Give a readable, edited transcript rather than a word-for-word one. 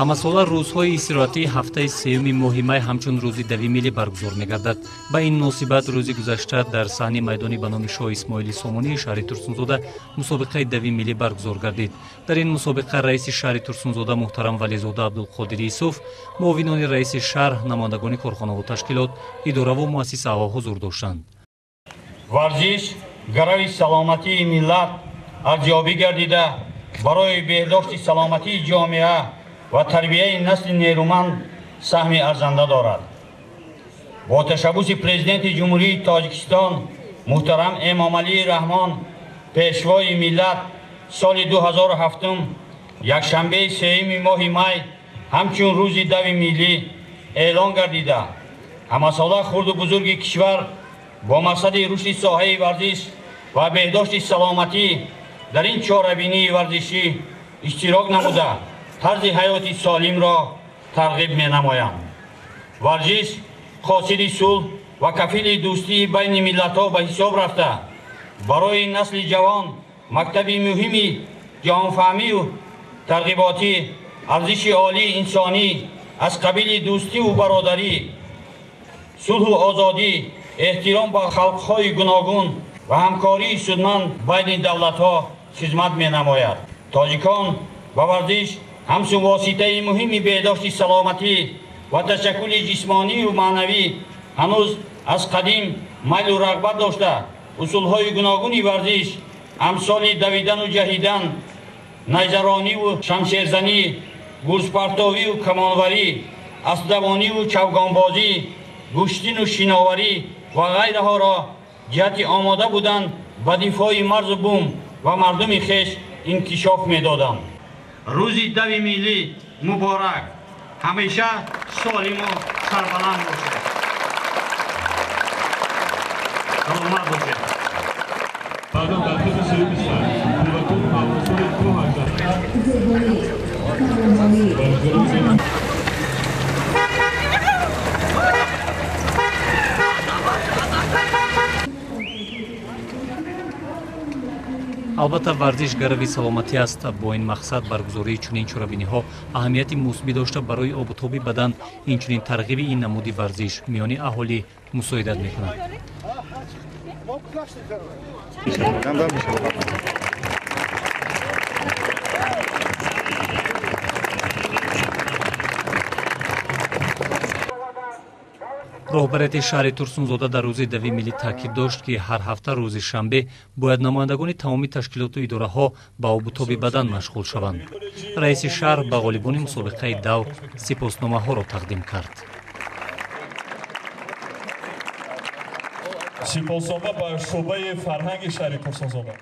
Ҳамасола рӯзҳои истироҳатии ҳафтаи сеюми моҳи май ҳамчун рӯзи дави миллӣ баргузор мегардад. Ба ин муносибат рӯзи гузашта дар саҳни майдони ба номи Шоҳ Исмоили Сомонии шаҳри Турсунзода мусобиқаи дави миллӣ баргузор гардид. Дар ин мусобиқа раиси шаҳри Турсунзода муҳтарам Вализода Абдулқодири Исуф, муовинони раиси шаҳр, намояндагони корхонаву ташкилот, идораву муассисаҳо ҳузур доштанд. Варзиш гарави саломатии миллат арзёбӣ гардида, барои беҳдошти саломатии ҷомеа ва тарбияи насли нерӯманд саҳми арзанда дорад. Бо ташаббуси Президенти Ҷумҳурии Тоҷикистон муҳтарам Эмомалӣ Раҳмон, Пешвои миллат, соли 2007 якшанбеи сеюми моҳи май ҳамчун рӯзи дави миллӣ эълон гардида, ҳамасола хурду бузурги кишвар бо мақсади рушди соҳаи варзиш ва беҳдошти саломатӣ дар ин чорабинии варзишӣ иштирок намуда, тарзи ҳаёти солимро тарғиб менамоянд. Варзиш қосиди сулҳ ва кафили дӯстии байни миллатҳо ба ҳисоб рафта, барои насли ҷавон мактаби муҳими ҷаҳонфаҳмию тарғиботӣ, арзиши олии инсонӣ аз қабили дӯстиву бародарӣ, сулҳу озодӣ, эҳтиром ба халқҳои гуногун ва ҳамкории судманд байни давлатҳо хизмат менамояд. Тоҷикон ба варзиш ҳамчун воситаи муҳими беҳдошти саломатӣ ва ташаккули ҷисмонию маънавӣ ҳанӯз аз қадим майлу рағбат дошта, усулҳои гуногуни варзиш амсоли давидану ҷаҳидан, найзарониву шамшерзанӣ, гурзпартовию камонварӣ, аспдавониву чавгонбозӣ, гӯштину шиноварӣ ва ғайраҳоро ҷиҳати омода будан ба дифои марзу бум ва мардуми хеш инкишоф медоданд. Рӯзи дави миллӣ муборак, ҳамеша солиму сарбаланд бошед. Саломат бошед. Баъдан дар хези сеюми сар кӯдакон ҳамсоли 2 Албатта, варзиш гарави саломатӣ аст. Бо ин мақсад баргузории чунин чорабиниҳо аҳамияти мусбӣ дошта, барои обутоби бадан, инчунин тарғиби ин намуди варзиш миёни аҳолӣ мусоидат мекунад. Роҳбарияти шаҳри Турсунзода дар рӯзи дави миллӣ таъкид дошт, ки ҳар ҳафта рӯзи шанбе бояд намояндагони тамоми ташкилоту идораҳо ба обутоби бадан машғул шаванд. Раиси шаҳр ба ғолибони мусобиқаи дав сипосномаҳоро тақдим кард. Сипоснома ба шӯъбаи фарҳанги шаҳри Турсунзода.